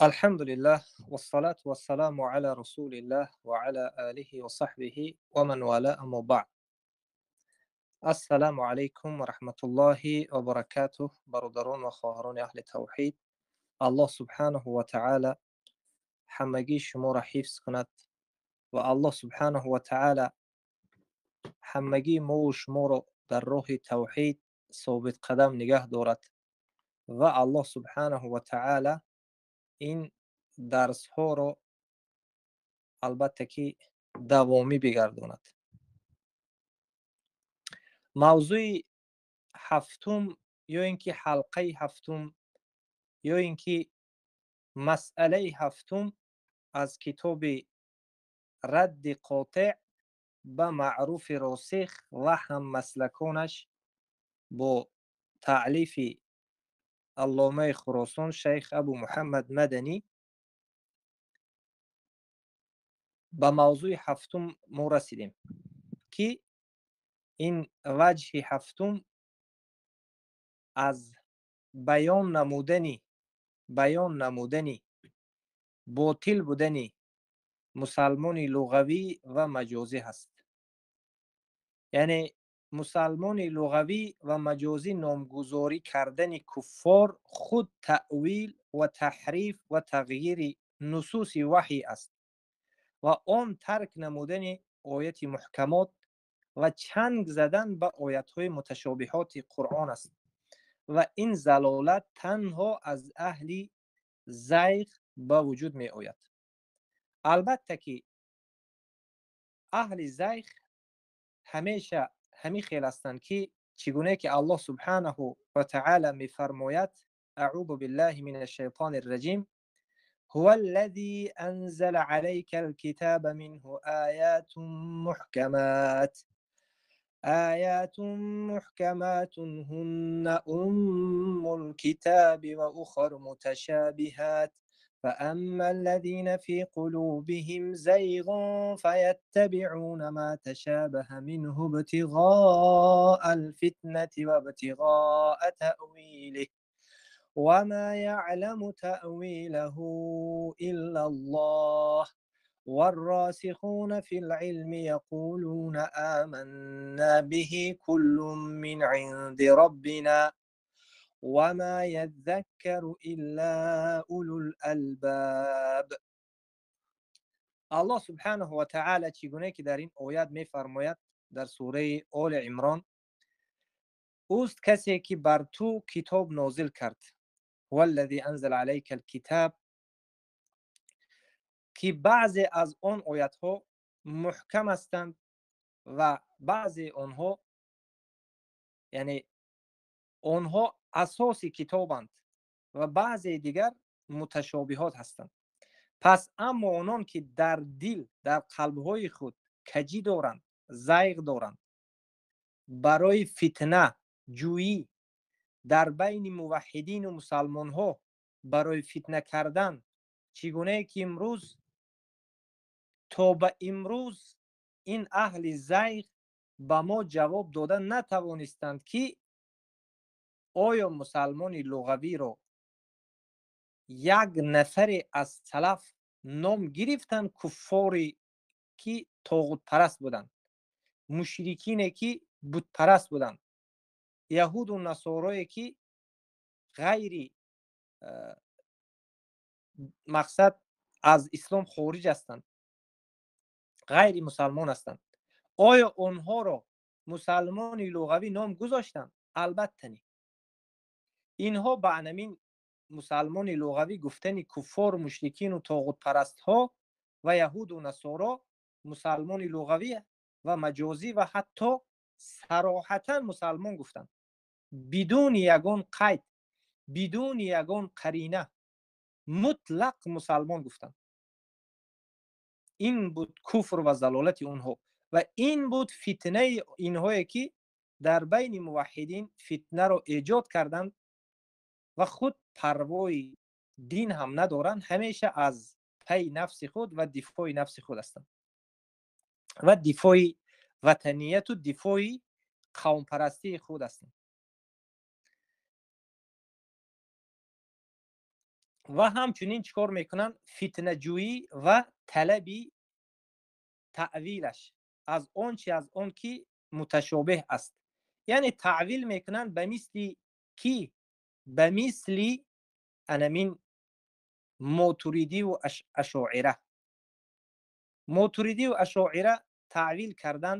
Алҳамдулиллаҳ вассалату вассаламу ала расулиллаҳ ва ала олиҳи ва саҳбиҳи ва ман вала, аммо баъд. Ассалому алайкум ва раҳматуллоҳи ва баракатуҳ. Бародарон ва хоҳарони аҳли тавҳид, Аллоҳ субҳанаҳу ва таъала ҳамагии шуморо ҳифз кунад ва Аллоҳ субҳанаҳу ва таъала ҳамагии мову шуморо дар роҳи тавҳид собитқадам нигаҳ дорад ва Аллоҳ субҳанаҳу ва таъала ин дарсҳоро албатта ки давомӣ бигардонад. Мавзӯи ҳафтум ё ин ки ҳалқаи ҳафтум ё ин ки масъалаи ҳафтум аз китоби Радди қотеъ ба Маъруфи Росих ва ҳаммаслаконаш бо таълифи Алломаи Хуросон шайх Абу Муҳаммад Маданӣ, ба мавзӯи ҳафтум мо расидем, ки ин ваҷҳи ҳафтум аз баён намудани ботил будани мусалмони луғавӣ ва маҷозӣ ҳаст. Яъне мусалмони луғавӣ ва маҷозӣ номгузорӣ кардани куффор худ таъвил ва таҳриф ва тағйири нусуси ваҳй аст ва он тарк намудани ояти муҳкамот ва чанг задан ба оятҳои муташобиҳоти Қуръон аст ва ин залолат танҳо аз аҳли зайғ ба вуҷуд меояд. Албатта ки аҳли зайғ ҳамеша ҳамин хел ҳастанд, ки чӣ гуне ки Аллоҳ субҳанаҳу ва таъала мефармояд: аъузу биллаҳи мин ашшайтони рраҷим, هو الذي أنزل عليك الكتاب منه آيات محكمات هن أم الكتاب وأخر متشابهات، فأما الذين في قلوبهم زيغ فيتبعون ما تشابه منه ابتغاء الفتنة وابتغاء تأويله وما يعلم تأويله إلا الله، والراسخون في العلم يقولون آمنا به كل من عند ربنا وما يذكر إلا أولو الألباب. Аллоҳ субҳанаҳу ва таъала чӣ гуне ки дар ин оят мефармояд дар сураи Оли Имрон: ӯст касе ки бар ту китоб нозил кард, هو الذي أنزل عليك الكتاب, ки баъзе аз он оятҳо муҳкам ҳастанд ва баъзе онҳо, яъне онҳо асоси китобанд ва баъзеи дигар муташобиҳот ҳастанд. Пас аммо онон ки дар дил, дар қалбҳои худ каҷӣ доранд, зайғ доранд, барои фитна ҷӯӣ дар байни муваҳҳидину мусалмонҳо, барои фитна кардан, чӣ гунае ки имрӯз то ба имрӯз ин аҳли зайғ ба мо ҷавоб дода натавонистанд, ки оё мусалмони луғавиро як нафаре аз салаф ном гирифтанд, куффоре ки тоғутпараст буданд, мушрикине ки бутпараст буданд, яҳуду насорое ки ғайри мақсад аз ислом хориҷ ҳастанд, ғайри мусалмон ҳастанд, оё онҳоро мусалмони луғавӣ ном гузоштанд? Албатта не. Инҳо ба анамин мусалмони луғавӣ гуфтани куффору мушрикину тоғутпарастҳо ва яҳуду насоро мусалмони луғавӣ ва маҷозӣ ва ҳатто сароҳатан мусалмон гуфтанд, бидуни ягон қайд, бидуни ягон қарина мутлақ мусалмон гуфтанд. Ин буд куфр ва залолати онҳо ва ин буд фитнаи инҳое ки дар байни муваҳҳидин фитнаро эҷод карданд ва худ парвои дин ҳам надоранд, ҳамеша аз пайи нафси худ ва дифои нафси худ ҳастанд ва дифои ватанияту дифои қавмпарастии худ ҳастанд. Ва ҳамчунин чӣ кор мекунанд? Фитнаҷӯӣ ва талаби таъвилаш аз он чи аз он ки муташобеҳ аст, яъне таъвил мекунанд ба мисли ки, ба мисли анамин Мотуридиву Ашоира. Мотуридиву Ашоира таъвил кардан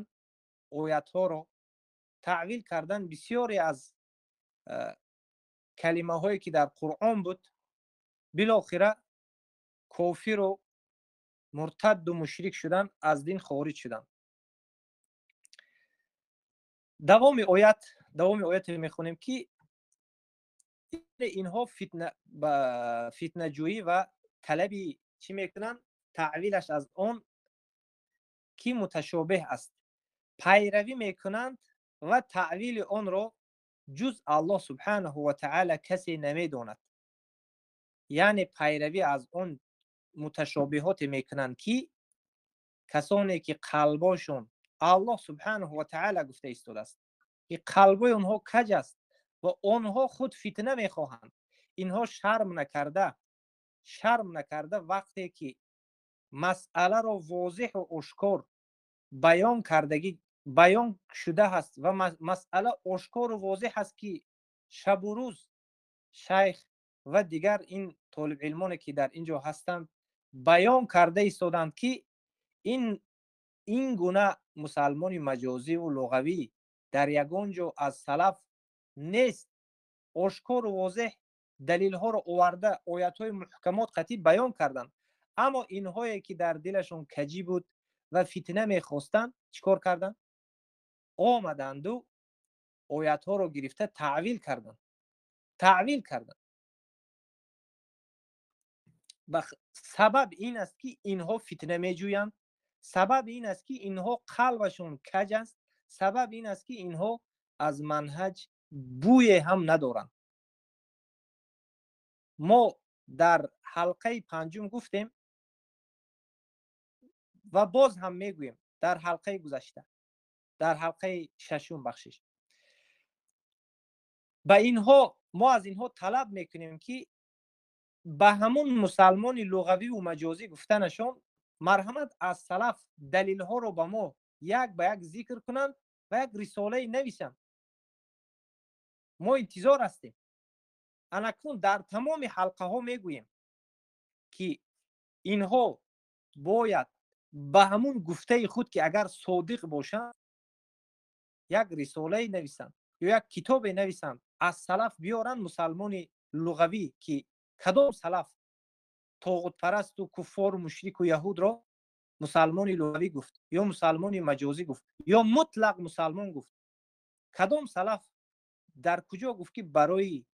оятҳоро, таъвил кардан бисёре аз калимаҳое ки дар Қуръон буд, билохира кофиру муртадду мушрик шудан, аз дин хориҷ шуданд. Давоми оят, давоми ояте мехонем, ки инҳо фитнаҷӯӣ ва талаби чӣ мекунанд? Таъвилаш аз он ки муташобеҳ аст пайравӣ мекунанд ва таъвили онро ҷуз Аллоҳ субҳанаҳу ва таъала касе намедонад. Яъне пайравӣ аз он муташобиҳоте мекунанд, ки касоне ки қалбошон, Аллоҳ субҳанаҳу ва таъала гуфта истодааст, ки қалбои онҳо каҷ аст ва онҳо худ фитна мехоҳанд. Инҳо шарм накарда, шарм накарда, вақте ки масъаларо возеҳу ошкор баён кардагӣ, баён шуда ҳаст ва масъала ошкору возеҳ аст, ки шабу рӯз шайх ва дигар ин толибилмоне ки дар ин ҷо ҳастанд баён карда истоданд, ки ин гуна мусалмони маҷозиву луғавӣ дар ягон ҷо аз салаф нест, ошкору возеҳ далилҳоро оварда, оятҳои муҳкамот қатъӣ баён карданд. Аммо инҳое ки дар дилашон каҷӣ буд ва фитна мехостанд, чӣ кор карданд? Омаданду оятҳоро гирифта таъвил карданд, таъвил карданд. Сабаб ин аст, ки инҳо фитна меҷӯянд, сабаб ин аст, ки инҳо қалбашон каҷ аст, сабаб ин аст, ки инҳо аз манҳаҷ бӯе ҳам надоранд. Мо дар ҳалқаи панҷум гуфтем ва боз ҳам мегӯем, дар ҳалқаи гузашта, дар ҳалқаи шашум, бахшиш, ба инҳо мо аз инҳо талаб мекунем, ки ба ҳамун мусалмони луғавиву маҷозӣ гуфтанашон марҳамат, аз салаф далилҳоро ба мо як ба як зикр кунанд ва як рисолае нависанд. Мо интизор ҳастем. Анакнун дар тамоми ҳалқаҳо мегӯем, ки инҳо бояд ба ҳамун гуфтаи худ, ки агар содиқ бошанд, як рисолае нависанд ё як китобе нависанд, аз салаф биёранд мусалмони луғавӣ, ки кадом салаф тоғутпарасту куффору мушрику яҳудро мусалмони луғавӣ гуфт ё мусалмони маҷозӣ гуфт ё мутлақ мусалмон гуфт? Кадом салаф дар куҷо гуфт, ки барои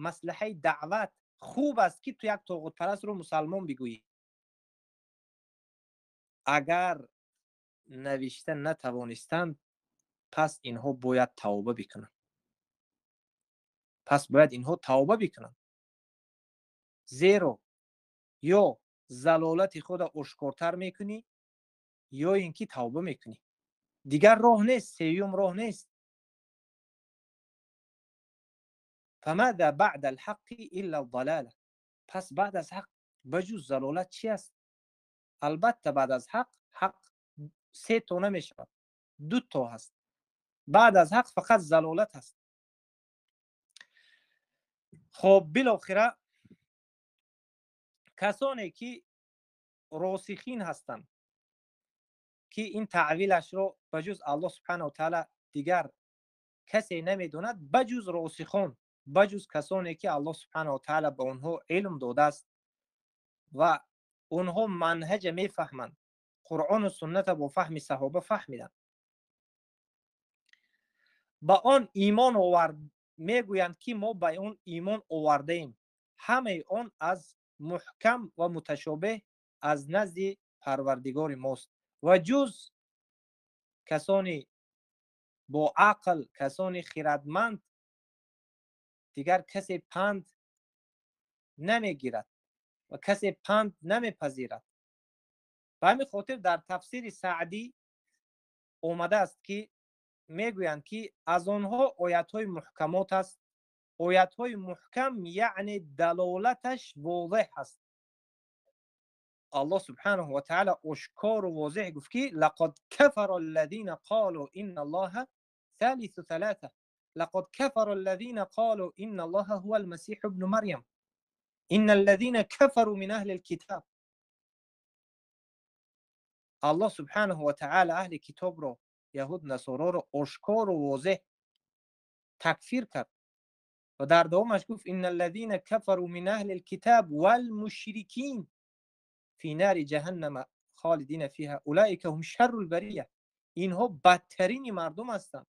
маслиҳаи даъват хуб аст, ки ту як тоғутпарастро мусалмон бигӯӣ? Агар навишта натавонистанд, пас инҳо бояд тавба бикунанд, пас бояд инҳо тавба бикунанд, зеро ё залолати худро ошкортар мекунӣ, ё ин ки тавба мекунӣ. Дигар роҳ нест, сеюм роҳ нест. Фамада баъда алҳаққи илла далала. Пас баъд аз ҳақ ба ҷуз залолат чи аст? Албатта, баъд аз ҳақ, ҳақ се то намешавад, ду то ҳаст. Баъд аз ҳақ фақат залолат ҳаст. Хоб, билохира касоне ки росихин ҳастанд, ки ин таъвилашро ба ҷуз Аллоҳ субҳанаҳу ва таъала дигар касе намедонад, ба ҷуз росихон, ба ҷуз касоне ки Аллоҳ субҳанаҳу ва таъала ба онҳо илм додааст ва онҳо манҳаҷа мефаҳманд, Қуръону сунната бо фаҳми саҳоба фаҳмиданд, ба он имон овард, мегӯянд, ки мо ба он имон овардаем, ҳамаи он аз муҳкам ва муташобеҳ аз назди Парвардигори мост ва ҷуз касони бо ақл, касони хирадманд дигар касе панд намегирад ва касе панд намепазирад. Ба ҳамин хотир дар тафсири Саъдӣ омадааст, ки мегӯянд, ки аз онҳо оятҳои муҳкамот аст. Оятҳои муҳкам яъне далолаташ возеҳ аст. Аллоҳ субҳанаҳу ва таъала ошкору возеҳ гуфт, ки лақад кафара аллазина қолу инна аллоҳа салису саласа, лақад кафара аллазина қолу инна аллоҳа ҳува алмасиҳу ибну марям, инна аллазина кафару мин аҳли алкитаб. Аллоҳ субҳанаҳу ва таъала аҳли китобро, яҳуд насороро ошкору возеҳ такфир кард ва дар давомаш гуфт: инна аллазина кафару мин аҳли алкитаб валмушрикин фи нари ҷаҳаннама холидина фиҳа улаика ҳум шаррул бария. Инҳо бадтарини мардум ҳастанд.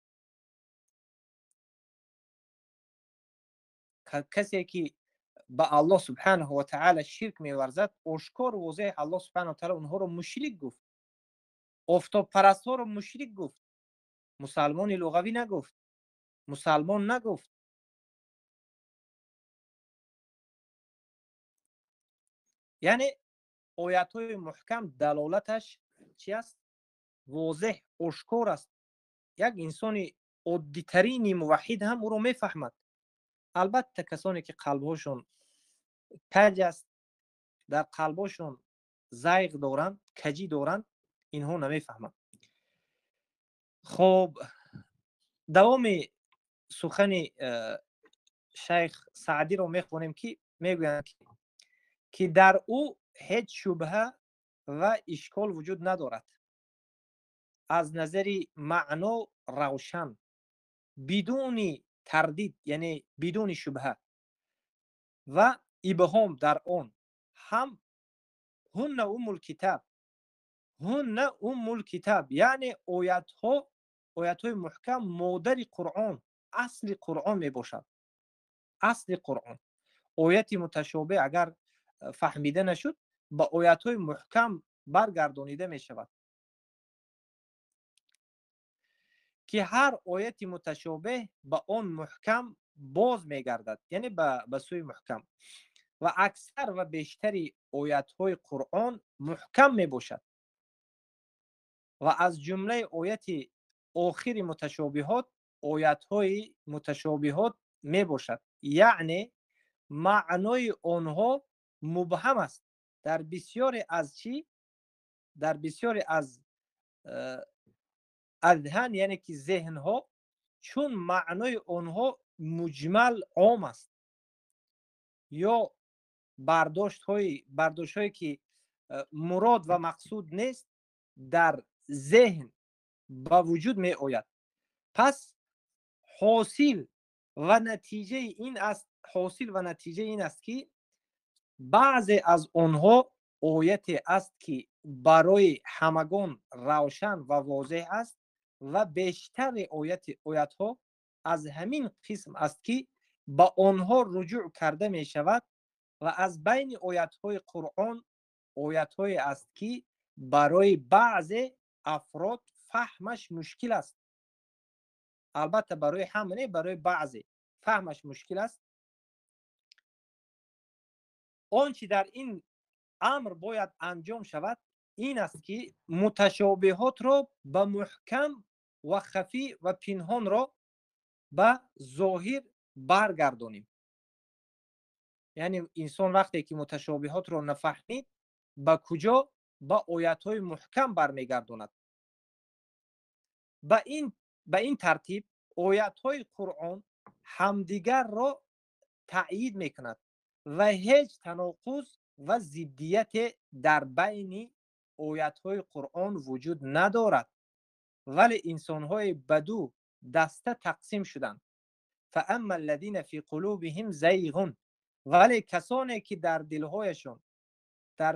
Касе ки ба Аллоҳ субҳанаҳу ва таъала ширк меварзад, ошкору возеҳ Аллоҳ субҳанаҳу ва таъала онҳоро мушрик гуфт, офтобпарастҳоро мушрик гуфт, мусалмони луғавӣ нагуфт, мусалмон нагуфт. Яъне оятҳои муҳкам далолаташ чи аст? Возеҳ, ошкор аст. Як инсони оддитарини муваҳҳид ҳам ӯро мефаҳмад. Албатта касоне ки қалбҳошон каҷ аст, дар қалбҳошон зайғ доранд, каҷӣ доранд, инҳо намефаҳманд. Хоб, давоми сухани шайх Саъдиро мехонем, ки мегӯянд, ки дар ӯ ҳеҷ шубҳа ва ишкол вуҷуд надорад. Аз назари маъно равшан, бидуни тардид, яъне бидуни шубҳа ва ибҳом дар он ҳам ҳунна уммул китаб, ҳунна уммул китаб, яъне оятҳо, оятҳои муҳкам модари Қуръон, асли Қуръон мебошад. Асли Қуръон. Ояти муташобеҳ агар фаҳмида нашуд, ба оятҳои муҳкам баргардонида мешавад, ки ҳар ояти муташобеҳ ба он муҳкам боз мегардад, яъне ба сӯи муҳкам. Ва аксар ва бештари оятҳои Қуръон муҳкам мебошад ва аз ҷумлаи ояти охири муташобиҳот оятҳои муташобиҳот мебошад, яъне маънои онҳо мубҳам аст. Дар бисёре аз чӣ? Дар бисёре аз азҳан, яъне ки зеҳнҳо, чун маънои онҳо муҷмал ом аст ё бардоштҳое ки мурод ва мақсуд нест, дар зеҳн ба вуҷуд меояд. Пас ҳосил ва натиҷаи ин аст, ҳосил ва натиҷаи ин аст, ки баъзе аз онҳо ояте аст, ки барои ҳамагон равшан ва возеҳ аст ва бештари оятҳо аз ҳамин қисм аст, ки ба онҳо руҷӯъ карда мешавад ва аз байни оятҳои Қуръон оятҳое аст, ки барои баъзе афрод фаҳмаш мушкил аст. Албатта барои ҳама не, барои баъзе фаҳмаш мушкил аст. Он чи дар ин амр бояд анҷом шавад ин аст, ки муташобиҳотро ба муҳкам ва хафӣ ва пинҳонро ба зоҳир баргардонем. Яъне инсон вақте ки муташобиҳотро нафаҳмид, ба куҷо? Ба оятҳои муҳкам бармегардонад. Ба ин тартиб оятҳои Қуръон ҳамдигарро таъйид мекунад ва ҳеҷ таноқуз ва зиддияте дар байни оятҳои Қуръон вуҷуд надорад. Вале инсонҳои ба ду даста тақсим шуданд. فأما الذين في قلوبهم زيغ، вале касоне ки дар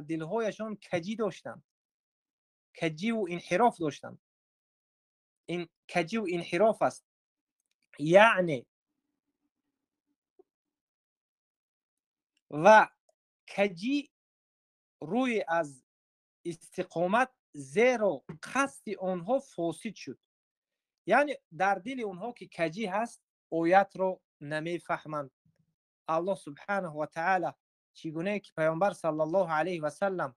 дилҳояшон каҷӣ доштанд, каҷиву инҳироф доштанд. Ин каҷиву инҳироф аст, яъне ва каҷӣ рӯи аз истиқомат, зеро қасди онҳо фосид шуд. Яъне дар дили онҳо ки каҷӣ ҳаст, оятро намефаҳманд. Аллоҳ субҳанаҳу ва таъала чӣ гунае ки Паёмбар саллаллоҳу алайҳи васаллам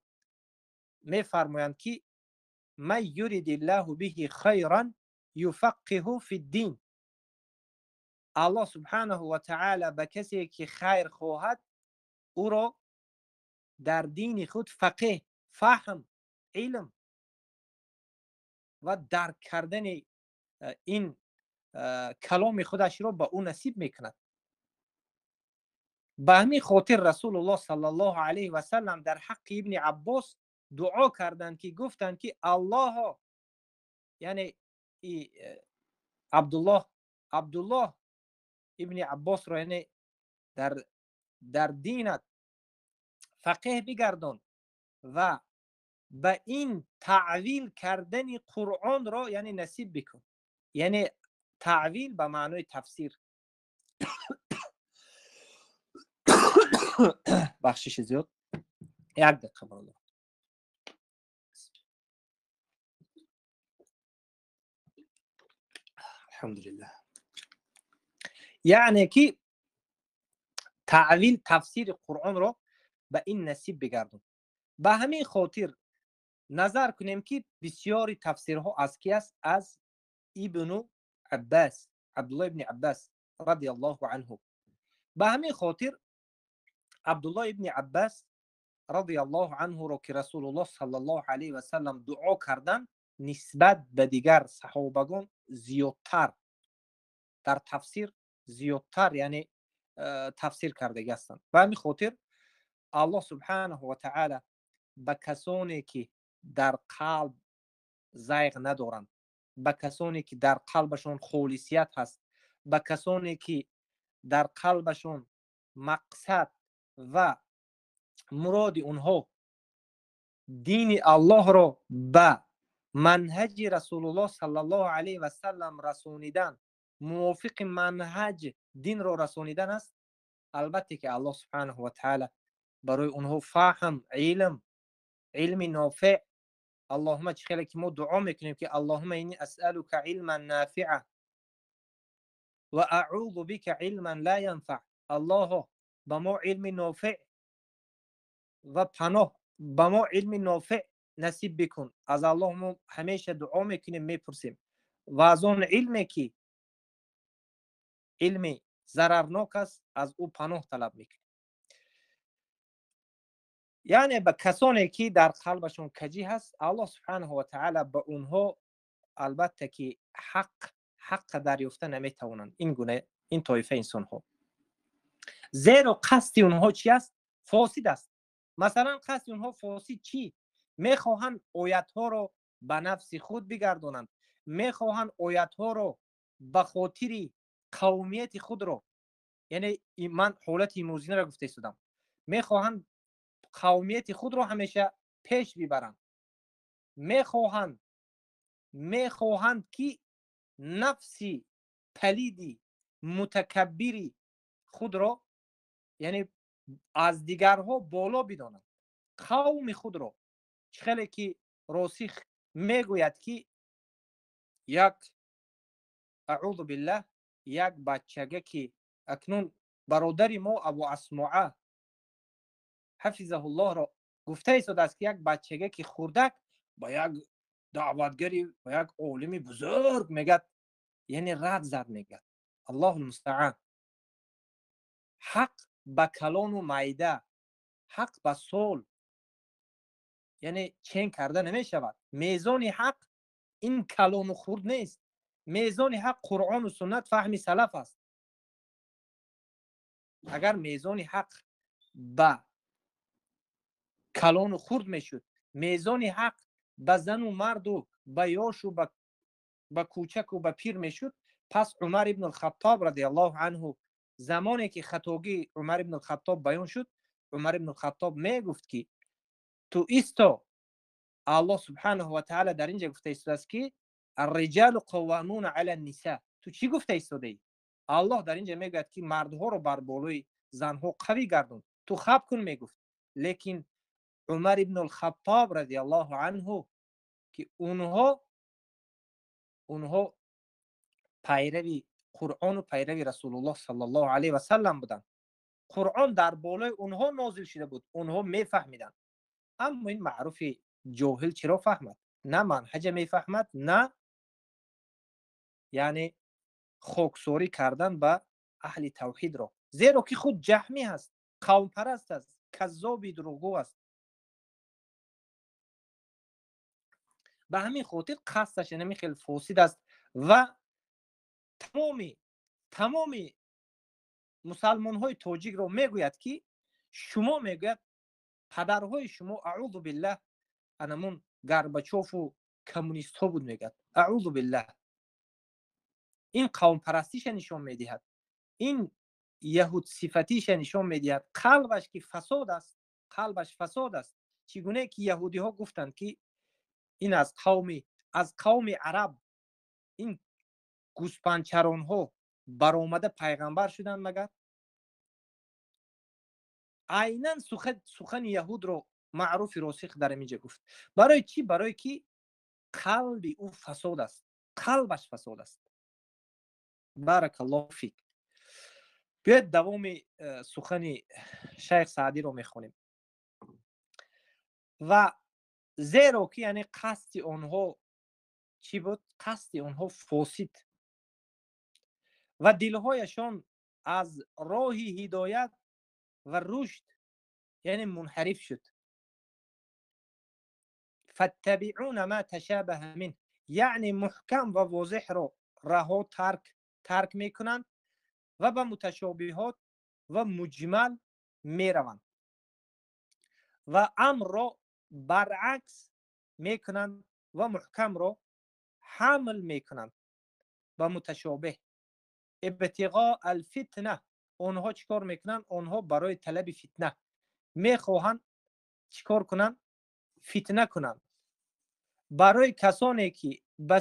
мефармоянд, ки ман юридиллаҳу биҳи хайран юфаққиҳу фиддин. Аллоҳ субҳанаҳу ва таъала ба касе ки хайр хоҳад, ӯро дар дини худ фақеҳ, фаҳм, илм ва дарк кардани ин каломи худашро ба ӯ насиб мекунад. Ба ҳамин хотир Расулуллоҳ саллаллоҳу алайҳи васаллам дар ҳаққи Ибни Аббос дуо карданд, ки гуфтанд ки Аллоҳо, яъне Абдуллоҳ Ибни Аббосро, яъне дар динат фақеҳ бигардон ва ба ин таъвил кардани Қуръонро, яъне насиб бикун. Яъне таъвил ба маънои тафсир. Бахшиши зиёд. Як дақиқа бародар. Алҳамдулиллаҳ. Яъне ки таъвил, тафсири Қуръонро ба ин насиб бигардон. Ба ҳамин хотир назар кунем ки бисёри тафсирҳо аз ки аст? Аз Ибну Аббас, Абдуллоҳ ибни Аббас радиаллоҳу анҳу. Ба ҳамин хотир Абдуллоҳ ибни Аббас радиаллоҳу анҳуро ки Расулуллоҳ саллаллоҳу алайҳи васаллам дуо кардан, нисбат ба дигар саҳобагон зиёдтар дар тафсир зиёдтар, яъне тафсир кардагӣ ҳастанд. Ба ҳамин хотир Аллоҳ субҳанаҳу ва таъала ба касоне ки дар қалб зайғ надоранд, ба касоне ки дар қалбашон холисият ҳаст, ба касоне ки дар қалбашон мақсад ва муроди онҳо дини Аллоҳро ба манҳаҷи Расулуллоҳ саллаллоҳу алайҳи васаллам расонидан, мувофиқи манҳаҷ динро расонидан аст, албатта ки Аллоҳ субҳанаҳу ва таъала барои онҳо фаҳм, илм, илми нофеъ. Аллоҳумма, чӣ хеле ки мо дуо мекунем ки Аллоҳумма инни асъалука илман нафиа ва аъузу бика илман ла янфаъ. Аллоҳо, ба мо илми нофеъ ва паноҳ, ба мо илми нофеъ насиб бикун. Аз Аллоҳ мо ҳамеша дуо мекунем, мепурсем ва аз он илме ки илми зарарнок аст, аз ӯ паноҳ талаб мекунем. Яъне ба касоне ки дар қалбашон каҷӣ ҳаст, Аллоҳ субҳанаҳу ва таъала ба онҳо албатта ки ҳаққа дарёфта наметавонанд ин гуна ин тоифа инсонҳо. Зеро қасди онҳо чи аст? Фосид аст. Масалан, қасди онҳо фосид чӣ? Мехоҳанд оятҳоро ба нафси худ бигардонанд, мехоҳанд оятҳоро ба хотири қавмияти худро, яъне ман ҳолати имрӯзинаро гуфта истодам, мехоҳанд қавмияти худро ҳамеша пеш бибаранд, мехоҳанд ки нафси палиди мутакаббири худро, яъне аз дигарҳо боло бидонанд, қавми худро. Чӣ хеле ки Росих мегӯяд ки як, аъузу биллаҳ, як бачага ки акнун бародари мо Абу Асмоа ҳафизаҳуллоҳро гуфта истодааст ки як бачага ки хурдак ба як даъватгари, ба як олими бузург мегӯяд, яъне рад зад мегӯяд. Аллоҳу мустаъан. Ҳақ ба калону майда, ҳақ ба сол, яъне чен карда намешавад. Мезони ҳақ ин калону хурд нест. Мезони ҳақ Қуръону суннат, фаҳми салаф аст. Агар мезони ҳақ ба калону хурд мешуд, мезони ҳақ ба зану марду ба ёшу ба кӯчаку ба пир мешуд, пас Умар ибн Хаттоб радиаллоҳу анҳу замоне ки хатогии Умар ибн Хаттоб баён шуд, Умар ибн Хаттоб мегуфт ки ту исто, Аллоҳ субҳанаҳу ва таъала дар инҷа гуфта истодааст ки арриҷалу қаввамуна ала ниса. Ту чӣ гуфта истодаӣ? Аллоҳ дар инҷа мегӯяд ки мардҳоро бар болои занҳо қавӣ гардон, ту хаб кун мегуфт. Лекин Умар ибн Хаттоб радиаллоҳу анҳу ки онҳо пайрави Қуръону пайрави Расулуллоҳ саллаллоҳу алайҳи васаллам буданд. Қуръон дар болои онҳо нозил шуда буд, онҳо мефаҳмиданд. Аммо ин маъруфи ҷоҳил чиро фаҳмад? На манҳаҷа мефаҳмад, на яъне хоксорӣ кардан ба аҳли тавҳидро, зеро ки худ ҷаҳмӣ ҳаст, қавмпараст аст, каззоби дурӯғгӯ аст. Ба ҳамин хотир қасдаш ҳамин хел фосид аст ва тамоми мусалмонҳои тоҷикро мегӯяд, ки шумо, мегӯяд, падарҳои шумо, аъузу биллаҳ, анамун Горбачову коммунистҳо буд, мегӯяд, аъузу биллаҳ. Ин қавмпарастиша нишон медиҳад, ин яҳудсифатиша нишон медиҳад. Қалбаш ки фасод аст, қалбаш фасод аст. Чӣ гуне ки яҳудиҳо гуфтанд, ки ин аз қавми араб, ин гӯспанчаронҳо баромада пайғамбар шуданд, магар айнан сухани яҳудро маъруфи росих дар инҷа гуфт. Барои чӣ? Барое ки қалби ӯ фасод аст, қалбаш фасод аст. Баракаллоҳу фик. Биёед давоми сухани шайх Саъдиро мехонем. Ва зеро ки, яъне қасди онҳо чӣ буд? Қасди онҳо фосид ва дилҳояшон аз роҳи ҳидоят ва рушд, яъне мунҳариф шуд. Фаттабиъуна ма ташабаҳа мин, яъне муҳкам ва возеҳро раҳо тарк мекунанд ва ба муташобиҳот ва муҷмал мераванд ва амрро баръакс мекунанд ва муҳкамро ҳамл мекунанд ба муташобеҳ. Ибтиғо алфитна, онҳо чӣ кор мекунанд? Онҳо барои талаби фитна мехоҳанд чӣ кор кунанд? Фитна кунанд. Барои касоне ки ба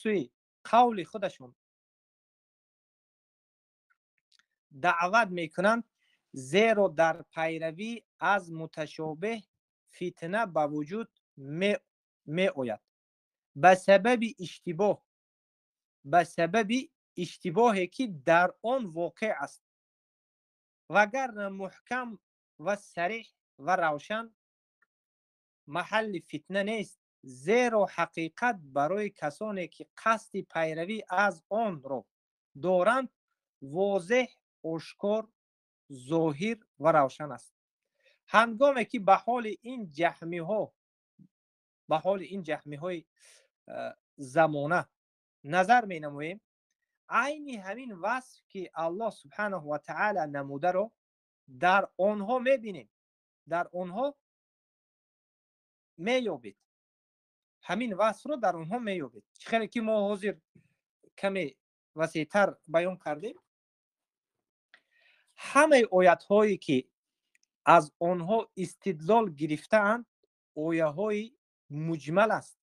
сӯи қавли худашон даъват мекунанд, зеро дар пайравӣ аз муташобеҳ фитна ба вуҷуд меояд. Ба сабаби иштибоҳ, ба сабаби иштибоҳе ки дар он воқеъ аст, вагарна муҳкам ва сариҳ ва равшан маҳалли фитна нест, зеро ҳақиқат барои касоне ки қасди пайравӣ аз онро доранд возеҳ, ошкор, зоҳир ва равшан аст. Ҳангоме ки ба ҳоли ин ҷаҳмиҳо, ба ҳоли ин ҷаҳмиҳои замона назар менамоем, айни ҳамин васф ки Аллоҳ субҳанаҳу ва таъала намударо дар онҳо мебинем, дар онҳо меёбед. Ҳамин васфро дар онҳо меёбед. Чӣ хеле ки мо ҳозир каме васеътар баён кардем, ҳамаи оятҳое ки аз онҳо истидлол гирифтаанд ояҳои муҷмал аст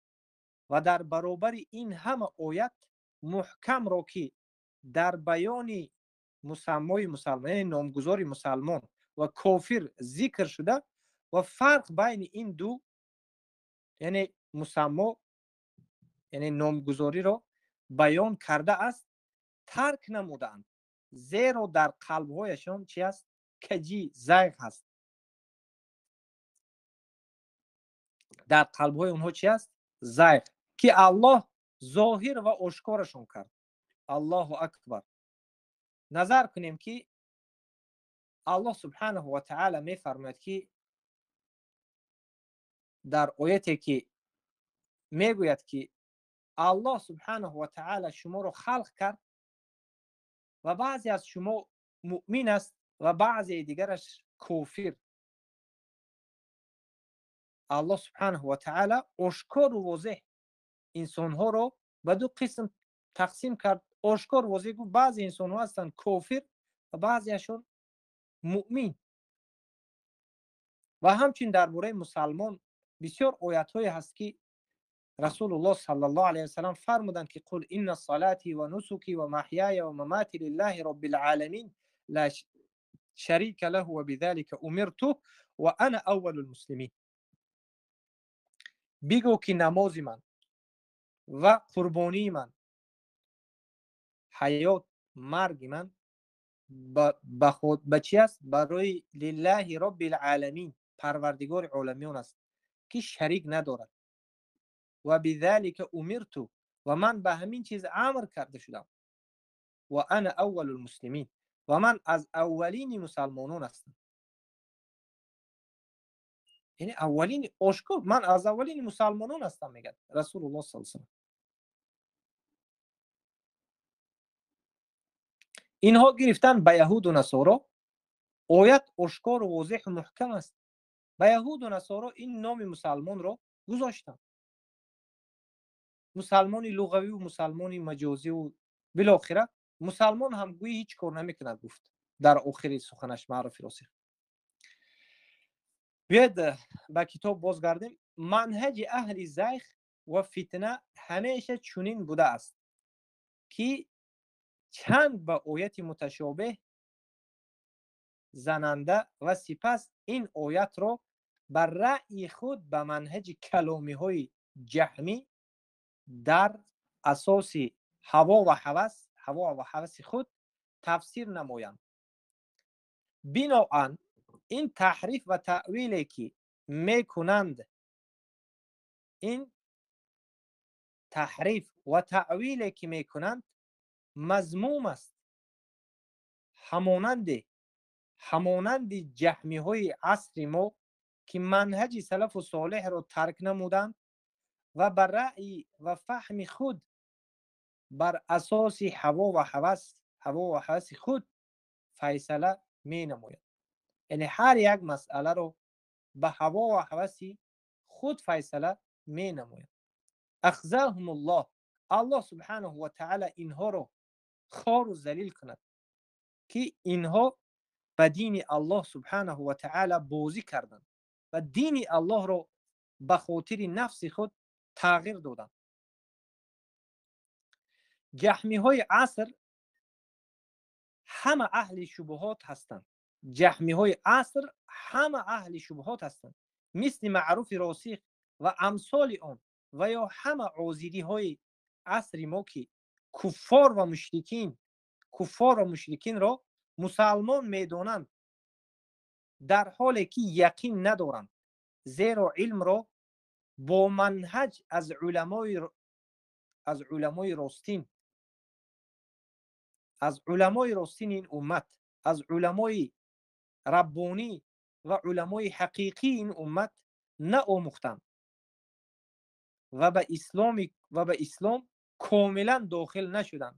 ва дар баробари ин ҳама оят муҳкамро ки дар баёни мусаммои мусалмон, яъне номгузори мусалмон ва кофир зикр шуда ва фарқ байни ин ду, яъне мусаммо, яъне номгузориро баён карда аст, тарк намудаанд, зеро дар қалбҳояшон чи аст? Каҷӣ, зайғ ҳаст. Дар қалбҳои онҳо чи аст? Зайғ, ки Аллоҳ зоҳир ва ошкорашон кард. Аллоҳу акбар. Назар кунем ки Аллоҳ субҳанаҳу ва таъала мефармояд, ки дар ояте ки мегӯяд ки Аллоҳ субҳанаҳу ва таъала шуморо халқ кард ва баъзе аз шумо муъмин аст ва баъзеи дигараш кофир. Аллоҳ субҳанаҳу ва таъала ошкору возеҳ инсонҳоро ба ду қисм тақсим кард. Ошкор возеҳ гуфт, баъзе инсонҳо ҳастанд кофир ва баъзеашон муъмин. Ва ҳамчунин дар бораи мусалмон бисёр оятҳое ҳаст ки Расулуллоҳ саллаллоҳу алайҳи васаллам фармуданд ки қул инна салати ва нусуки ва маҳяя ва мамати лиллаҳи роббил оламин ла шарика лаҳу ва бизалика умирту ва ана аввалул муслимин. Бигӯ ки намози ман ва қурбонии ман, ҳаёт, марги ман ба чи аст? Барои лиллаҳи роббил оламин, парвардигори оламиён аст ки шарик надорад. Ва бизалика умирту, ва ман ба ҳамин чиз амр карда шудам. Ва ана аввалул муслимин, ва ман аз аввалини мусалмонон ҳастам. Яъне аввалини ошкор, ман аз аввалини мусалмонон ҳастам, мегӯяд Расулуллоҳ саллаллоҳу алайҳи васаллам. Инҳо гирифтан ба яҳуду насоро. Оят ошкору возеҳу муҳкам аст. Ба яҳуду насоро ин номи мусалмонро гузоштанд, мусалмони луғавиву мусалмони маҷозиву билохира мусалмон ҳам гӯӣ ҳеҷ кор намекунад, гуфт дар охири суханаш Маъруфи Росих. Биёед, ба китоб бозгардем. Манҳаҷи аҳли зайх ва фитна ҳамеша чунин будааст, ки чанд ба ояти муташобеҳ зананда ва сипас ин оятро ба раъйи худ, ба манҳаҷи каломиҳои ҷаҳмӣ, дар асоси ҳаво ва ҳавас, ҳаво ва ҳаваси худ тафсир намоянд. Биноан ин таҳриф ва таъвиле, ки мекунанд, ин таҳриф ва таъвиле, ки мекунанд, мазмум аст, ҳамонанди ҷаҳмиҳои асри мо, ки манҳаҷи салафу солеҳро тарк намуданд ва ба раъй ва фаҳми худ бар асоси ҳаво ва ҳаваси худ файсала менамояд. Яъне ҳар як масъаларо ба ҳаво ва ҳаваси худ файсала менамояд. Ахзаҳумуллоҳ, Аллоҳ субҳанаҳу ва таъала инҳоро хору залил кунад, ки инҳо ба дини Аллоҳ субҳанаҳу ва таъала бозӣ карданд ва дини Аллоҳро ба хотири нафси худ тағйир доданд. Ҷаҳмиҳои аср ҳама аҳли шубҳот ҳастанд. Ҷаҳмиҳои аср ҳама аҳли шубҳот ҳастанд, мисли Маъруфи Росих ва амсоли он ва ё ҳама озириҳои асри мо, ки куффор ва мушрикинро мусалмон медонанд, дар ҳоле ки яқин надоранд, зеро илмро бо манҳаҷ аз уламои ростини ин уммат, аз уламои раббонӣ ва уламои ҳақиқии ин уммат наомӯхтанд ва ба ислом комилан дохил нашуданд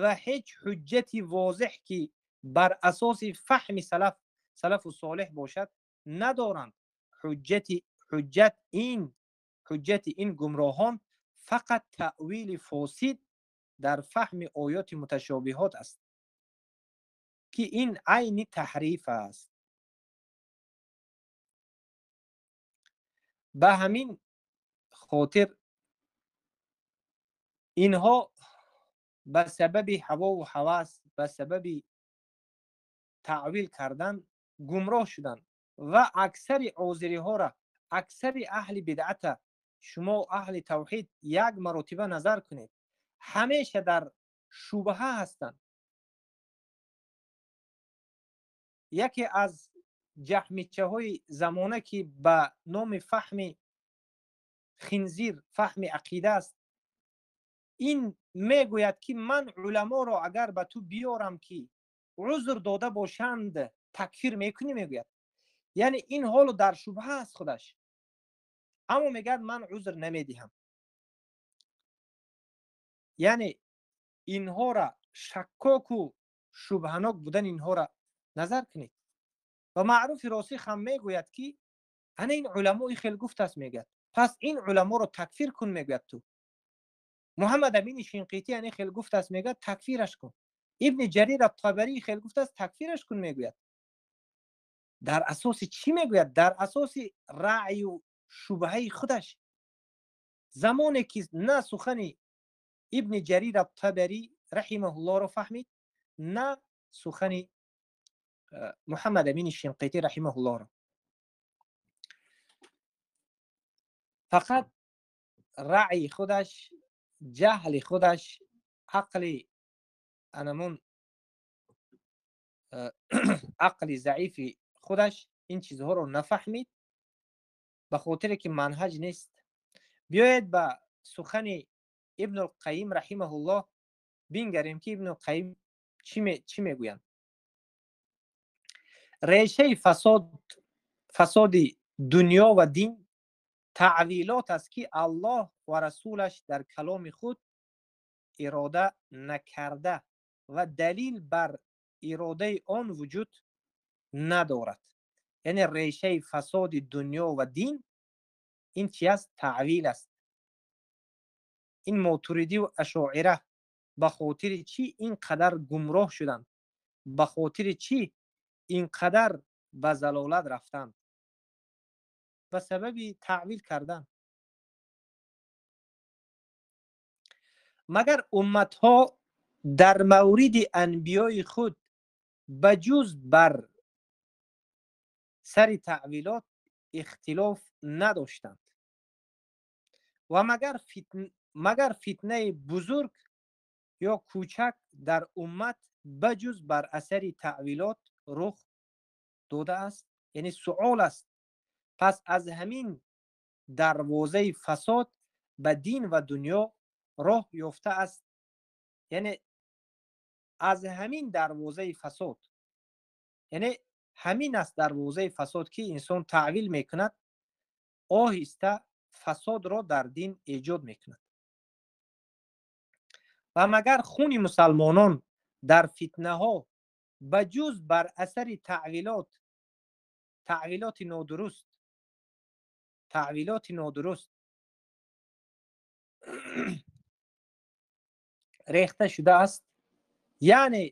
ва ҳеҷ ҳуҷҷати возеҳ, ки бар асоси фаҳми салафу солеҳ бошад, надоранд. Ҳуҷҷати ин гумроҳон фақат таъвили фосид дар фаҳми оёти муташобиҳот аст, ки ин айни таҳриф аст. Ба ҳамин хотир инҳо ба сабаби ҳавову ҳавас, ба сабаби таъвил кардан гумроҳ шуданд. Ва аксари озириҳоро, аксари аҳли бидъата шумо, аҳли тавҳид, як маротиба назар кунед, ҳамеша дар шубҳа ҳастанд. Яке аз ҷаҳмичаҳои замона, ки ба номи фаҳми хинзир, фаҳми ақида аст, ин мегӯяд, ки ман уламоро агар ба ту биёрам, ки узр дода бошанд, такфир мекунӣ, мегӯяд. Яъне ин ҳоло дар шубҳа аст худаш, аммо мегӯяд, ман узр намедиҳам. Яъне инҳора шаккоку шубҳанок будани инҳора назар кунед. Ва Маъруфи Росих ҳам мегӯяд, ки ана ин уламо и хел гуфтааст, мегӯяд, пас ин уламоро такфир кун, мегӯяд ту. Муҳаммад Амини Шинқитӣ ани хел гуфтааст, мегӯяд, такфираш кун. Ибни Ҷарир Аттабарӣ хел гуфтааст, такфираш кун, мегӯяд. Дар асоси чӣ мегӯяд? Дар асоси раъю шубҳаи худаш. Замоне ки на сухани Ибни Ҷарир Аттабарӣ раҳимаҳуллоҳро фаҳмид, на сухани Муҳаммад Амини Шинқитӣ раҳимаҳуллоҳро, фақат раъйи худаш, ҷаҳли худаш, ақли анамун ақли заифи худаш ин чизҳоро нафаҳмид, ба хотире ки манҳаҷ нест. Биёед ба сухани Ибнулқайим раҳимаҳуллоҳ. Бингарем, ки Ибну Қайим чӣ мегӯянд. Решаи фасоди дунё ва дин таъвилот аст, ки Аллоҳ ва расулаш дар каломи худ ирода накарда ва далил бар иродаи он вуҷуд надорад. Яъне решаи фасоди дунё ва дин ин чи аст? Таъвил аст. Ин Мотуридӣ ва Ашоира ба хотири чӣ ин қадар гумроҳ шуданд? Ба хотири чӣ ин қадар ба залолат рафтанд? Ба сабаби таъвил кардан. Магар умматҳо дар мавриди анбиёи худ ба ҷуз бар сари таъвилот ихтилоф надоштанд? Ва магар фитнаи бузург ё кӯчак дар уммат ба ҷуз бар асари таъвилот рух додааст? Яъне суол аст. Пас аз ҳамин дарвозаи фасод ба дин ва дунё роҳ ёфтааст. Яъне аз ҳамин дарвозаи фасод, яъне ҳамин аст дарвозаи фасод, ки инсон таъвил мекунад, оҳиста фасодро дар дин эҷод мекунад. Ва магар хуни мусалмонон дар фитнаҳо ба ҷуз бар асари таъвилот, таъвилоти нодуруст, таъвилоти нодуруст рехта шудааст? Яъне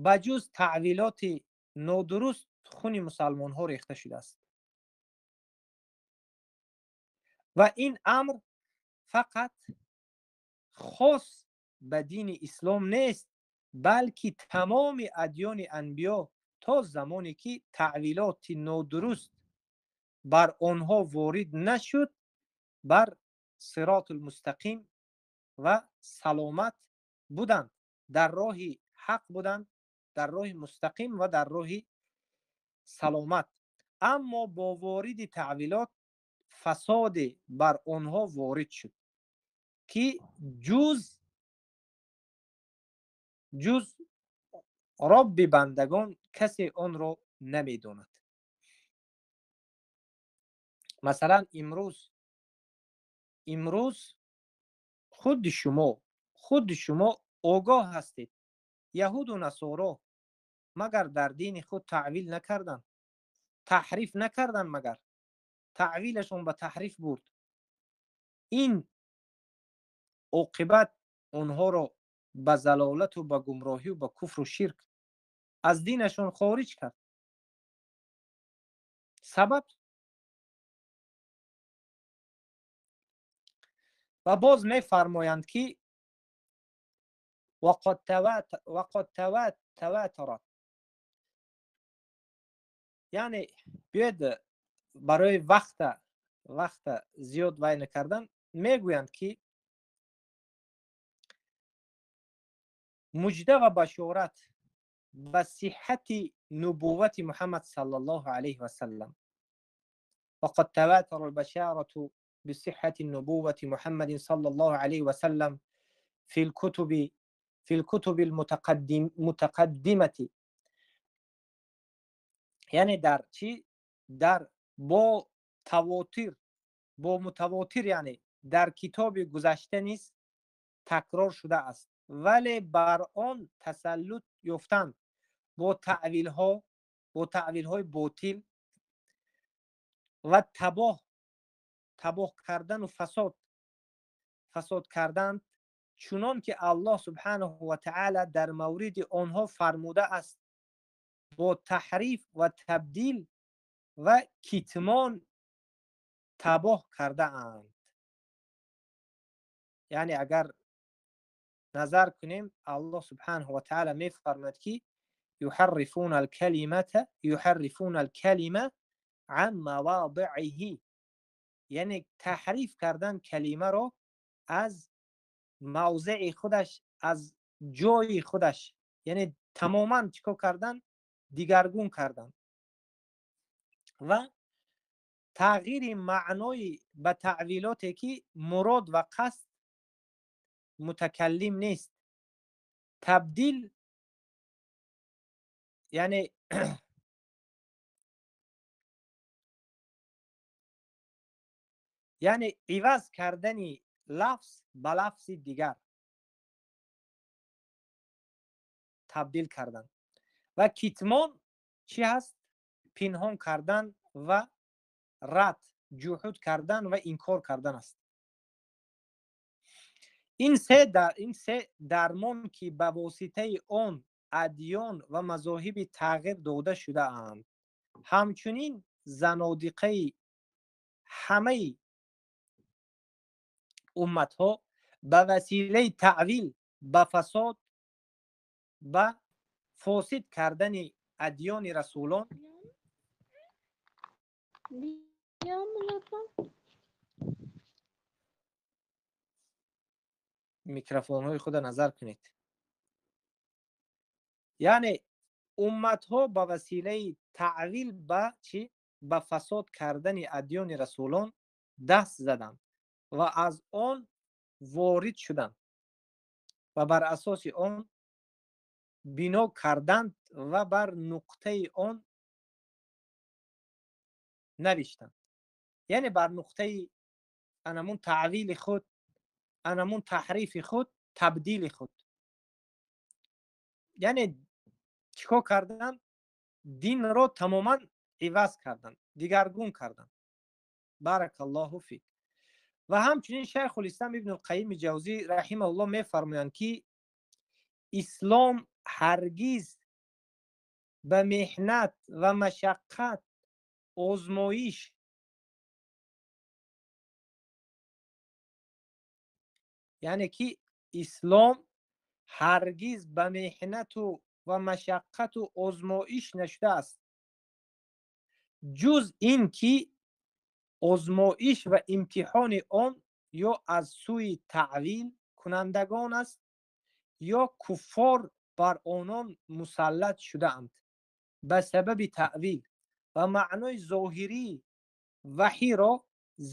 ба ҷуз таъвилоти нодуруст хуни мусалмонҳо рехта шудааст. Ва ин амр фақат хос ба дини ислом нест, балки тамоми адёни анбиё то замоне ки таъвилоти нодуруст бар онҳо ворид нашуд, бар сиротулмустақим ва саломат буданд, дар роҳи ҳақ буданд, дар роҳи мустақим ва дар роҳи саломат. Аммо бо вориди таъвилот фасоде бар онҳо ворид шуд, ки ҷуз Робби бандагон касе онро намедонад. Масалан, имрӯз худи шумо огоҳ ҳастед, яҳуду насоро магар дар дини худ таъвил накарданд, таҳриф накарданд? Магар таъвилашон ба таҳриф бурд. Ин оқибат онҳоро ба залолату ба гумроҳию ба куфру ширк аз динашон хориҷ кард. Сабаб ва боз мефармоянд, ки وقد تواترت. Яъне биёед, барои вақта зиёд вай накардан, мегӯянд, ки мужда ва башорат ба сиҳҳати нубуввати Муҳаммад саллаллоҳу алайҳи васаллам. وقد تواتر البشارة بصحة النبوة محمد صلى الله عليه وسلم في الكتب المتقدمة. یعنی در چی؟ در با تواتر، با متواتر، یعنی در کتاب گذشته نیز تکرار شده است، ولی بر آن تسلط یافتند با تعویل ها، با تعویل های باطل و تباه کردن و فساد کردند، چنان که الله سبحانه و تعالی در مورد آنها فرموده است با تحریف و تبدیل و کتمان تباه کرده اند. یعنی اگر نظر کنیم، الله سبحانه و تعالی میفرماید که يحرفون الكلمة يحرفون الكلمة عن مواضعه، یعنی تحریف کردن کلمه رو از موضع خودش، از جای خودش، یعنی تماما چیکار کردن؟ دیگرگون کردن و تغییر معنای به تعویلاتی که مراد و قصد мутакаллим нест. Табдил яъне иваз кардани лафз ба лафзи дигар табдил кардан. Ва китмон чӣ ҳаст? Пинҳон кардан ва рад, ҷуҳуд кардан ва инкор кардан аст. Ин се дармон ки ба воситаи он адён ва мазоҳиби тағйир дода шудаанд, ҳамчунин занодиқаи ҳамаи умматҳо ба василаи таъвил ба фасод, ба фосид кардани адёни расулон микрофонҳои худро назар кунед. Яъне умматҳо ба василаи таъвил ба чӣ? Ба фасод кардани адёни расулон даст заданд ва аз он ворид шуданд ва бар асоси он бино карданд ва бар нуқтаи он навиштанд. Яъне бар нуқтаи анамун таъвили худ, анамун таҳрифи худ, табдили худ. Яъне чӣ кор карданд? Динро тамоман иваз карданд, дигаргун карданд. Баракаллоҳу фик. Ва ҳамчунин Шайхулислам Ибну Қайими Ҷавзӣ раҳимаҳуллоҳ мефармоянд, ки ислом ҳаргиз ба меҳнат ва машаққат, озмоиш, яъне ки ислом ҳаргиз ба меҳнату ва машаққату озмоиш нашудааст, ҷуз ин ки озмоиш ва имтиҳони он ё аз сӯи таъвил кунандагон аст, ё куффор бар онон мусаллат шудаанд ба сабаби таъвил ва маънои зоҳирии ваҳиро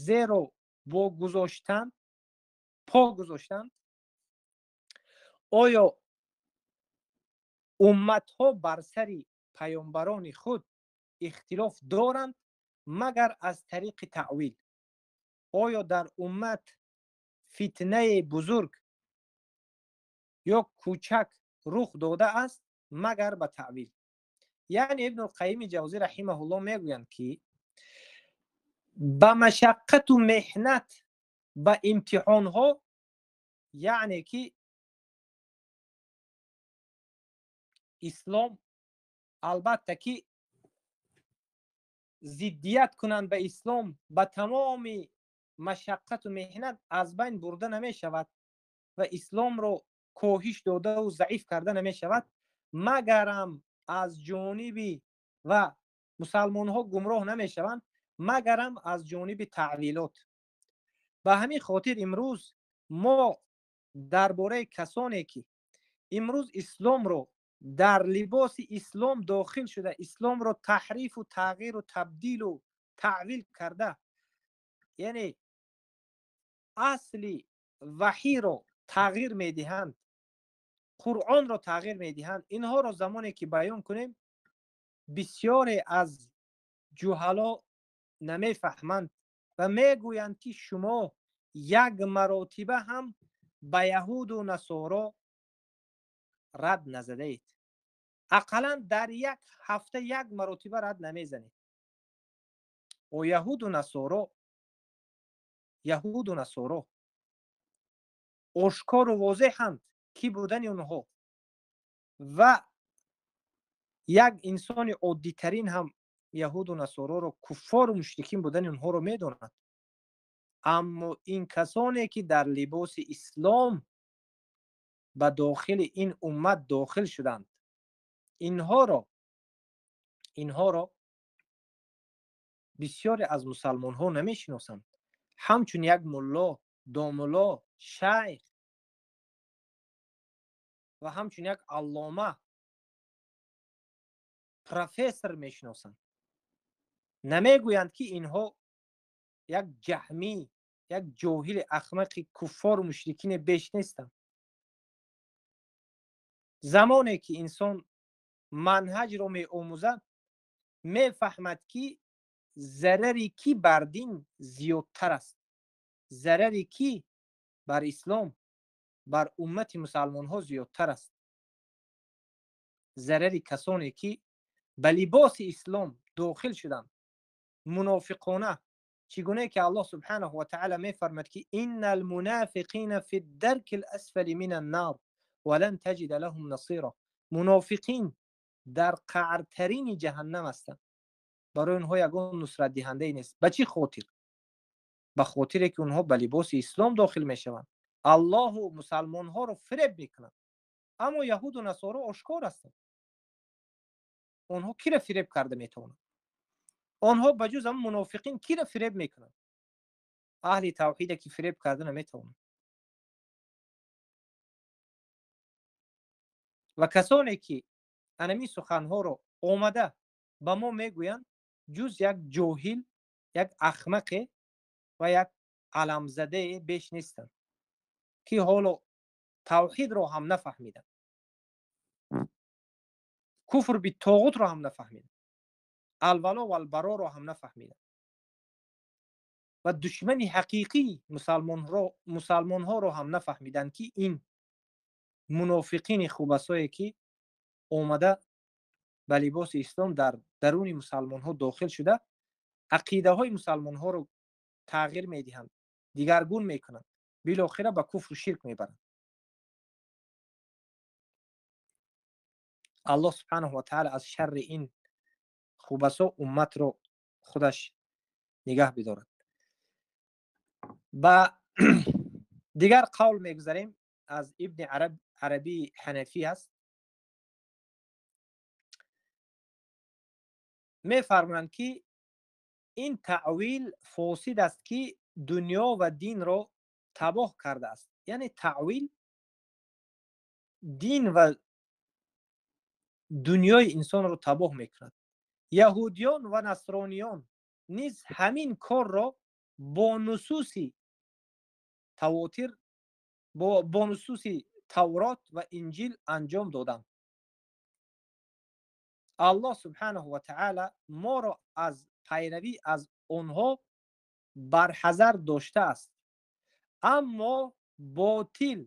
зеро бо гузоштанд, по гузоштанд. Оё умматҳо бар сари паёмбарони худ ихтилоф доранд магар аз тариқи таъвил? Оё дар уммат фитнаи бузург ё кӯчак рух додааст магар ба таъвил? Яъне Ибну Қайими Ҷавзӣ раҳимаҳуллоҳ мегӯянд, ки ба машаққату меҳнат, ба имтиҳонҳо, яъне ки ислом албатта ки зиддият кунанд ба ислом, ба тамоми машаққату меҳнат аз байн бурда намешавад ва исломро коҳиш додаву заиф карда намешавад, магарам аз ҷониби ва мусалмонҳо гумроҳ намешаванд магарам аз ҷониби таъвилот. Ба ҳамин хотир имрӯз мо дар бораи касоне ки имрӯз исломро дар либоси ислом дохил шуда, исломро таҳрифу тағйиру табдилу таъвил карда, яъне асли ваҳиро тағйир медиҳанд, Қуръонро тағйир медиҳанд, инҳоро замоне ки баён кунем, бисёре аз ҷуҳало намефаҳманд ва мегӯянд, ки шумо як маротиба ҳам ба яҳуду насоро рад назадаед, ақаллан дар як ҳафта як маротиба рад намезанед. О яҳуду насоро ошкору возеҳанд ки будани онҳо, ва як инсони оддитарин ҳам яҳуду насороро куффору мушрикин будани онҳоро медонад. Аммо ин касоне ки дар либоси ислом ба дохили ин уммат дохил шуданд, инҳоро бисёре аз мусалмонҳо намешиносанд. Ҳамчун як мулло, домулло, шайх ва ҳамчун як аллома, профессор мешиносанд. Намегӯянд, ки инҳо як ҷаҳмӣ, як ҷоҳили ахмақи куффору мушрикине беш нестанд. Замоне ки инсон манҳаҷро меомӯзад, мефаҳмад, ки зарари кӣ бар дин зиёдтар аст, зарари кӣ бар ислом, бар уммати мусалмонҳо зиёдтар аст. Зарари касоне ки ба либоси ислом дохил шуданд мунофиқона, чӣ гуна ки Аллоҳ субҳанаҳу ва таъала мефармад, ки инна алмунофиқина фи ддарки аласфали мин аннар ва лан таҷида лаҳум насира. Мунофиқин дар қаъртарини ҷаҳаннам ҳастанд, барои онҳо ягон нусратдиҳандае нест. Ба чӣ хотир? Ба хотире ки онҳо ба либоси ислом дохил мешаванд, Аллоҳу мусалмонҳоро фиреб мекунанд. Аммо яҳуду насоро ошкор ҳастанд, онҳо киро фиреб карда метавонанд? Онҳо ба ҷуз ҳамон мунофиқин киро фиреб мекунанд? Аҳли тавҳиде ки фиреб карда наметавонанд. Ва касоне ки анамин суханҳоро омада ба мо мегӯянд, ҷуз як ҷоҳил, як ахмақе ва як аламзадае беш нестанд, ки ҳоло тавҳидро ҳам нафаҳмиданд, куфр битоғутро ҳам нафаҳмиданд, алвало валбароро ҳам нафаҳмиданд ва душмани ҳақиқӣ мусалмонҳоро ҳам нафаҳмиданд, ки ин мунофиқини хубасое ки омада ба либоси ислом дар даруни мусалмонҳо дохил шуда, ақидаҳои мусалмонҳоро тағйир медиҳанд, дигаргун мекунанд, билохира ба куфру ширк мебаранд. Аллоҳ субҳанаҳу ва таъала аз шарри ин хубасо умматро худаш нигаҳ бидорад. Ба дигар қавл мегузарем, аз Ибни Арабии Ҳанафӣ аст. Мефармоянд, ки ин таъвил фосид аст, ки дунё ва динро табоҳ кардааст. Яъне таъвил дин ва дунёи инсонро табоҳ мекунад. Яҳудиён ва насрониён низ ҳамин корро бо нусуси тавотир, бо нусуси Таврот ва Инҷил анҷом доданд. Аллоҳ субҳанаҳу ва таъала моро аз пайравӣ аз онҳо барҳазар доштааст, аммо ботил,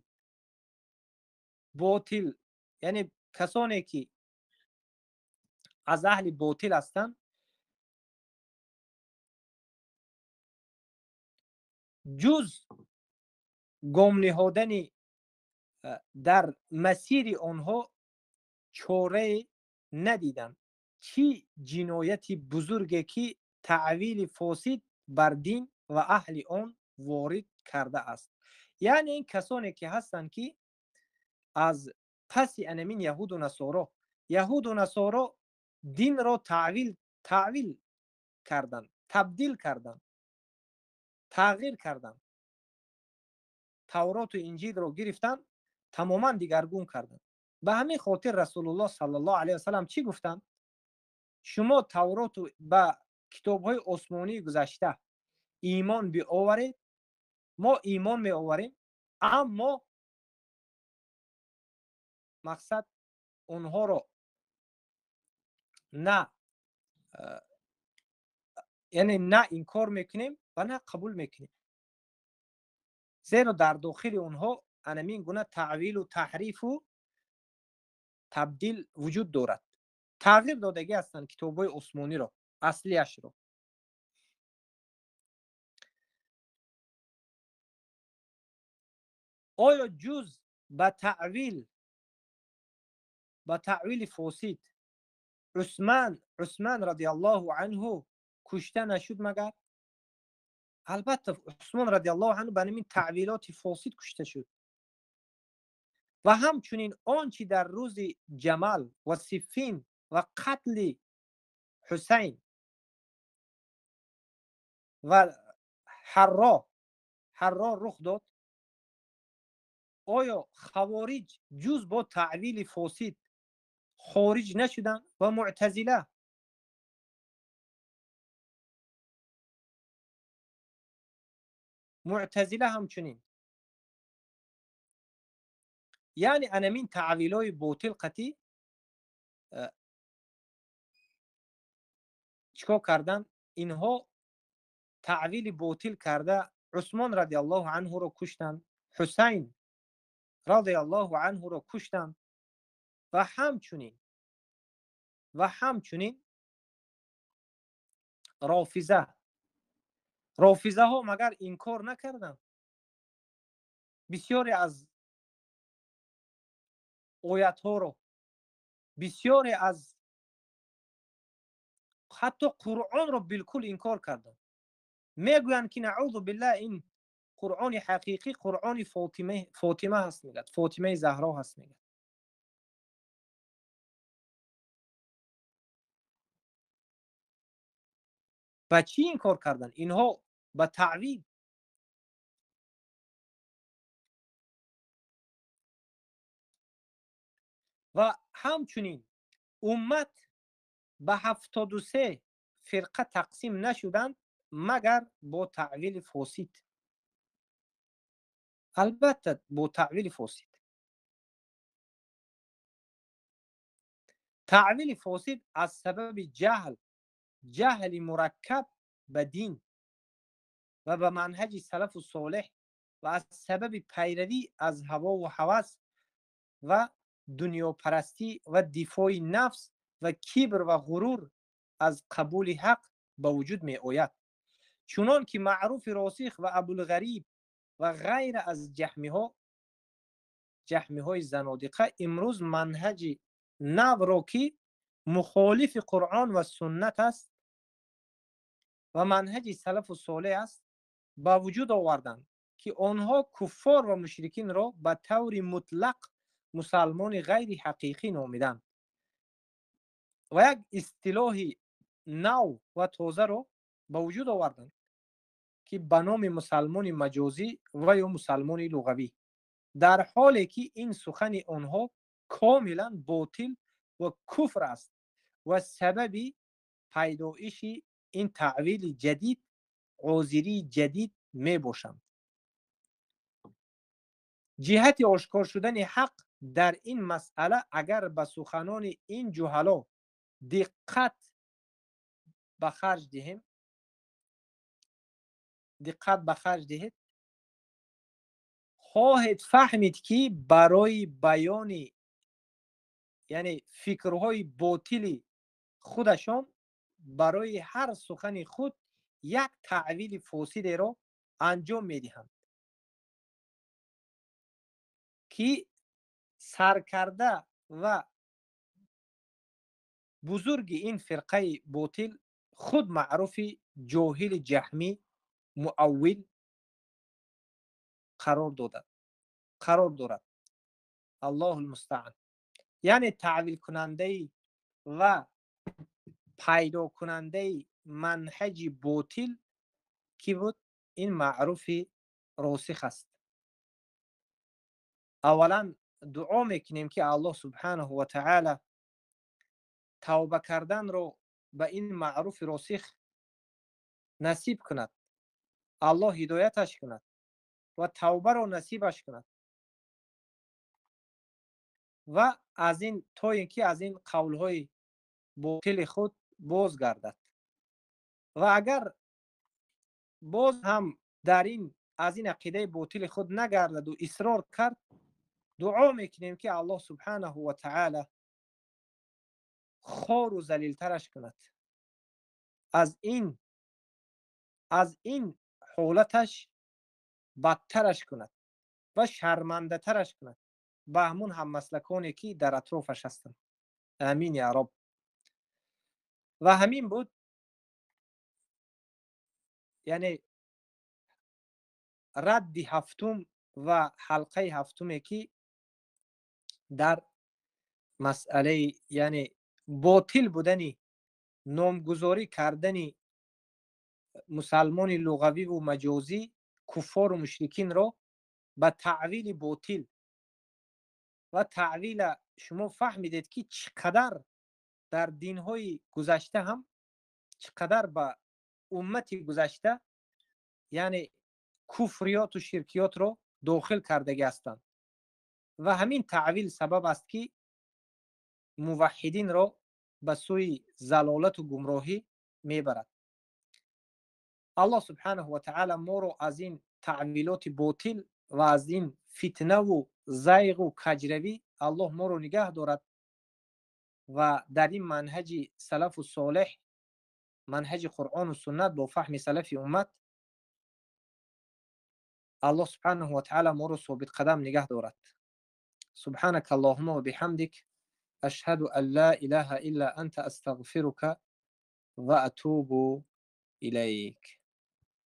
яъне касоне ки аз аҳли ботил ҳастанд, ҷуз гом ниҳодани дар масири онҳо чорае надиданд. Чӣ ҷинояти бузурге ки таъвили фосид бар дин ва аҳли он ворид кардааст. Яъне ин касоне ки ҳастанд, ки аз паси анамин яҳуду насоро, яҳуду насоро динро таъвил карданд, табдил карданд, тағйир карданд, Тавроту Инҷилро гирифтанд, тамоман дигаргун карданд. Ба ҳамин хотир Расулуллоҳ саллаллоҳу алайҳи васаллам чӣ гуфтанд? Шумо Тавроту ба китобҳои осмонии гузашта имон биоваред, мо имон меоварем, аммо мақсад онҳоро на, яъне на инкор мекунем ва на қабул мекунем, зеро дар дохили онҳо анамин гуна таъвилу таҳрифу табдил вуҷуд дорад. Тағйир додагӣ ҳастанд китобҳои осмониро, аслияшро. Оё ҷуз ба таъвили фосид Усман радиаллоҳу анҳу кушта нашуд магар? Албатта Усмон радиаллоҳу анҳу ба ҳамин таъвилоти фосид кушта шуд. Ва ҳамчунин он чи дар рӯзи Ҷамал ва Сиффин ва қатли Ҳусайн ва Ҳарро рух дод, оё хавориҷ ҷуз бо таъвили фосид хориҷ нашуданд? Ва муътазила ҳамчунин Яъне анамин таъвилҳои ботил қатӣ чикор кардан? Инҳо таъвили ботил карда Усмон радиаллоҳу анҳуро куштанд, Ҳусайн радиаллоҳу анҳуро куштанд ва ҳамчунин рофизаҳо магар инкор накарданд? Бисёре аз оятҳоро, бисёре аз ҳатто Қуръонро билкул инкор карданд. Мегӯянд ки наъузу биллаҳ, ин Қуръони ҳақиқӣ Қуръони Фотима ҳаст, мегӯяд, Фотимаи Заҳро ҳаст, мегӯяд. Ба чӣ инкор карданд? Инҳо ба таъвил. Ва ҳамчунин уммат ба 73 фирқа тақсим нашуданд магар бо таъвили фосид. Албатта бо таъвили фосид. Таъвили фосид аз сабаби ҷаҳл, ҷаҳли мураккаб ба дин ва ба манҳаҷи салафу солеҳ ва аз сабаби пайравӣ аз ҳавову ҳавас ва дунёпарастӣ ва дифои нафс ва кибр ва ғурур аз қабули ҳақ ба вуҷуд меояд. Чунон ки маъруфи росих ва Абулғариб ва ғайра аз ҷаҳмиҳои занодиқа имрӯз манҳаҷи навро ки мухолифи Қуръон ва суннат аст ва манҳаҷи салафу солеҳ аст ба вуҷуд оварданд, ки онҳо куффор ва мушрикинро ба таври мутлақ мусалмони ғайри ҳақиқӣ номиданд ва як истилоҳи нав ва тозаро ба вуҷуд оварданд ки ба номи мусалмони маҷозӣ ва ё мусалмони луғавӣ, дар ҳоле ки ин сухани онҳо комилан ботил ва куфр аст ва сабаби пайдоиши ин таъвили ҷадид, озирии ҷадид мебошанд. Ҷиҳати ошкор шудани ҳақ дар ин масъала агар ба суханони ин ҷуҳало диққат ба харҷ диҳем, диққат ба харҷ диҳед, хоҳед фаҳмид ки барои баёни яъне фикрҳои ботили худашон барои ҳар сухани худ як таъвили фосидеро анҷом медиҳанд ки саркарда ва бузурги ин фирқаи ботил худ маъруфи ҷоҳили ҷаҳмӣ муаввил қарор дорад. Аллоҳул мустаъан. Яъне таъвилкунандаи ва пайдокунандаи манҳаҷи ботил ки буд? Ин маъруфи росих аст. Аввалан дуо мекунем ки Аллоҳ субҳанаҳу ва таъала тавба карданро ба ин маъруфи росих насиб кунад, Аллоҳ ҳидояташ кунад ва тавбаро насибаш кунад ва аз ин то ин ки аз ин қавлҳои ботили худ боз гардад. Ва агар боз ҳам дар ин аз ин ақидаи ботили худ нагардаду исрор кард, дуо мекунем ки Аллоҳ субҳанаҳу ва таъала хору залилтараш кунад, аз ин ҳолаташ бадтараш кунад ва шармандатараш кунад ба ҳамун ҳаммаслаконе ки дар атрофаш ҳастанд. Амин я раб. Ва ҳамин буд, яъне радди ҳафтум ва ҳалқаи ҳафтуме ки дар масъалаи яъне ботил будани номгузорӣ кардани мусалмони луғавиву маҷозӣ куффору мушрикинро ба таъвили ботил ва таъвила шумо фаҳмидед ки чӣ қадар дар динҳои гузашта ҳам чӣ қадар ба уммати гузашта яъне куфриёту ширкиётро дохил кардагӣ ҳастанд Ва ҳамин таъвил сабаб аст, ки муваҳҳидинро ба сӯи залолату гумроҳӣ мебарад. Аллоҳ субҳанаҳу ва таъала моро аз ин таъвилоти ботил ва аз ин фитнаву зайғу каҷравӣ Аллоҳ моро нигаҳ дорад ва дар ин манҳаҷи салафу солеҳ, манҳаҷи Қуръону суннат бо фаҳми салафи уммат Аллоҳ субҳанаҳу ва таъала моро собитқадам нигаҳ дорад. سبحانك اللهم وبحمدك، أشهد أن لا إله إلا أنت، أستغفرك وأتوب إليك.